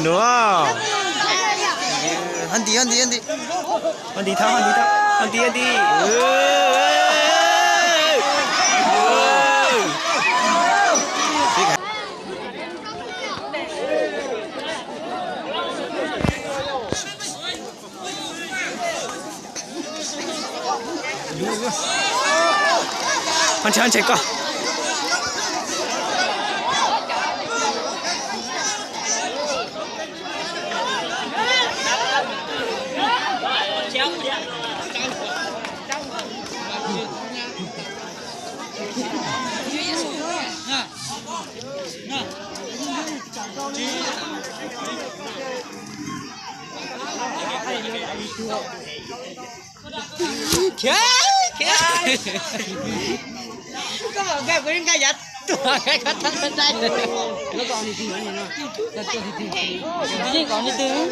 Nuav. Ho nti, ho nti, ho nti. Ho nti thab, ho nti thab, ho nti, ho nti. Ho ntshe, ho ntshe koj. Khiav, khiav. Koj mam nkag, kuv yeej nkag yav tuag, koj txhob dai. Yeej kom nws twg.